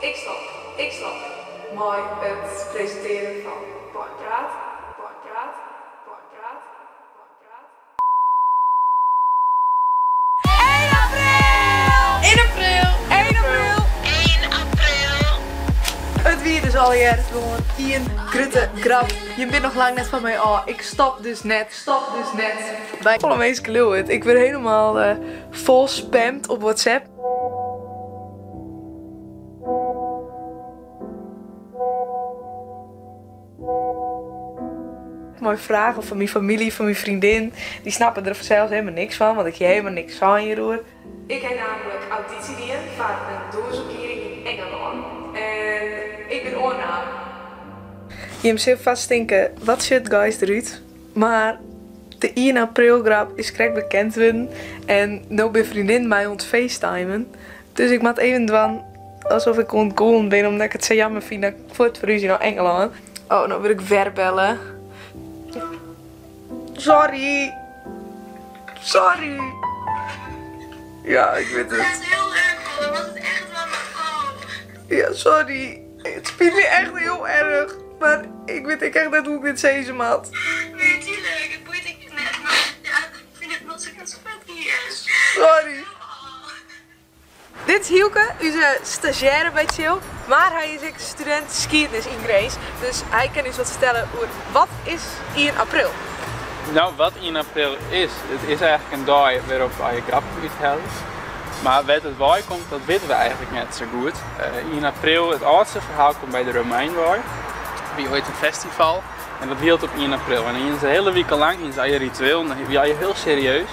Ik stop. Ik stop. Mei it presintearjen fan Pleinpraat. Pleinpraat. Pleinpraat. Pleinpraat. 1 april! 1 april! 1 april! 1 april! It wie dus allegear gewoan ien grutte grap. Jim binne noch lang net fan my ôf. Ik stop dus net. Stop dus net. By folle minsken leauwe it. Ik wurd hielendal fol spamd op WhatsApp. Mei fragen fan myn famylje, fan myn freondin. Dy snappe der fansels helemaal niks fan, want ik hie helemaal niks sein hjiroer. Ik ha namelijk audysje dien foar in dûnsoplieding yn Engelân en ik bin oannaam. Jim sille fêst tinke, wat sjocht Gais derút? Mar de 1 april grap is krekt bekend wurden en no binne freondinnen my oan it facetimen. Dus ik moat even dwaan alsof ik oan it gûlen bin omdat ik it sa jammer fyn dat ik fuort ferhúzje nei Engelân. Oh, no wurd ik wer belle. Sorry. Sorry. Ja, ik wit it. Dat is hiel leuk, hoor. Was het echt wel oh. Ja, sorry. It spyt my echt hiel erch. Mar ik wit ek echt net hoe't ik dit sizze moat. Nee, tuurlijk. Het boeit ik net. Maar ja, ik vind het wel zo vet hier. Sorry. Dit is Hielke, ús stazjêre by Tsjil. Mar hy is ek studint skiednis yn Grins. Dus hy kin ús wat fertelle oer wat is 1 april? No, wat 1 april is? It is eigentlik in dei wêrop't wy grappen úthelje. Mar wêr't it wei komt, dat witte we eigentlik net sa goed. 1 april, it âldste ferhaal komt by de Romeinen wei. Wie oait in festival en dat hield op 1 april. En dan hienen se de hiele wike lang hienen se allegear rituelen, dan wie allegear hiel serieus.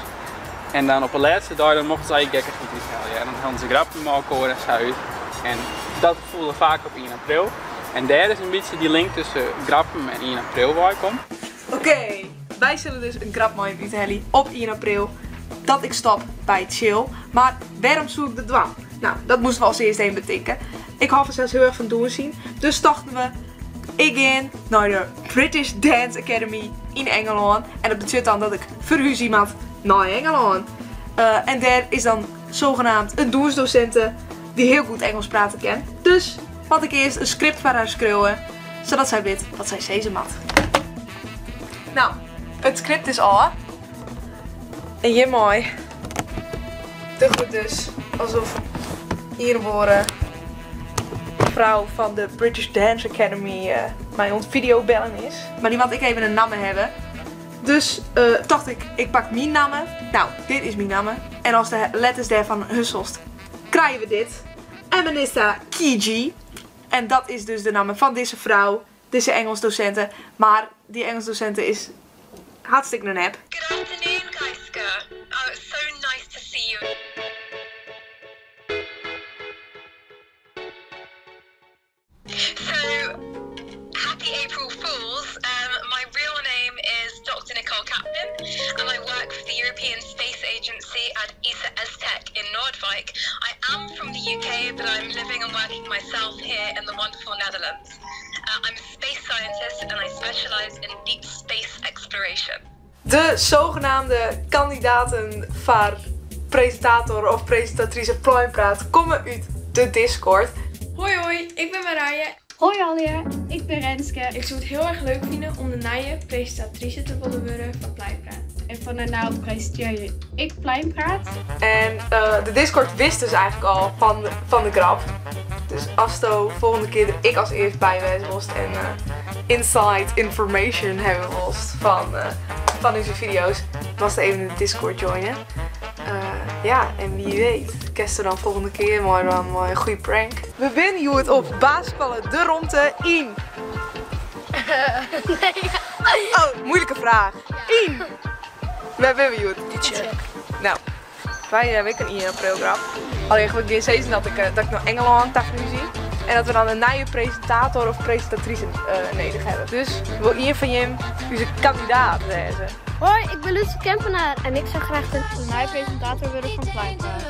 En dan op 'e lêste dei dan mochten se allegear gekkichheid úthelje. En dan hellen se grappen mei elkoar en sa út. En dat foel faak op 1 april. En dêr is in bytsje dy link tusken grappen en 1 april weikommen. Oké, wy sille dus in grap mei jim úthelje op 1 april dat ik stop by Tsjil. Mar wêrom soe ik dat dwaan? No, dat moasten we as earst even betinke. Ik hâld fansels hiel erch fan dûnsjen, dus tochten we, ik gean nei de British Dance Academy yn Engelân. En dat betsjut dan dat ik ferhúzje moat nei Engelân. En dêr is dan zogenaamd in dûnsdosinte dy't hiel goed Ingelsk prate kin. Dus moat ik earst in skript foar har skriuwe, sadat sy wit wat sy sizze moat. No, it skript is ôf. En hjirmei dogge we dus alsof ien of oare frou fan de British Dance Academy my oan it fideobellen is. Mar dy moat ek even in namme hawwe. Dus tocht ik, ik pak myn namme. No, dit is myn namme. En as de letters dêrfan husselst, krije we dit. Emanissa Kiji. En dat is dus de namme fan dizze frou, dizze Ingelsk dosinte. Mar dy Ingelsk dosinte is hartstikke nep. Good afternoon, Gaiska. Oh, it's so nice to see you. So, happy April Fools. My real name is Dr. Nicole Kaplan and I work for the European Space Agency at ESA ESTEC in Noordwijk. I am from the UK, but I'm living and working myself here in the wonderful Netherlands. I'm a space scientist and I specialize in deep space exploration. De zogenaamde kandidaten foar presintator of presintatrise Pleinpraat komme út de Discord. Hoi hoi, ik ben Marije. Hoi allegear, ik bin Renske. Ik soe it hiel erch leuk fine om de nije presintatrise te wollen wurde fan Pleinpraat. En fan no ôf presintearje ik Pleinpraat. En de Discord wist dus eigentlik al fan de grap. Dus asto folgjende kear der ek as earst by wêze wolst en inside information hawwe wolst fan ús fideo's, moatst even de Discord joinen. Ja, en wie weet, kinsto dan folgjende kear meidwaan mei in goede prank. We binne hjoed op basisskoalle De Romte yn. Oh, moeilijke vraag. Yn. Wêr binne we hjoed? No, wy hawwe ek in 1 april grap. Allinnich we gean sizzen dat ik nei Engelân ta ferhúzje. En dat we dan in nije presintator of presintatrise nedich hawwe. Dus wol ien fan jim ús kandidaat wêze? Hoi, ik ben Lucy Kempenaar en ik zou graag de nije presintator wurde fan Pleinpraat.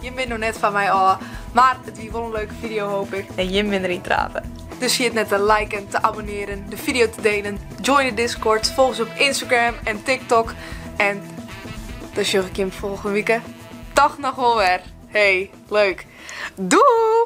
Jim binne noch net fan my ôf, mar it wie wol in leuke video hoop ik. En jim binne deryn trape. Dus ferjit net te liken, te abonnearjen, de video te delen, join de Discord, folgje ús op Instagram en TikTok. En dan sjoch ik jim folgjende wike toch noch wol wer. Hey, leuk. Doei!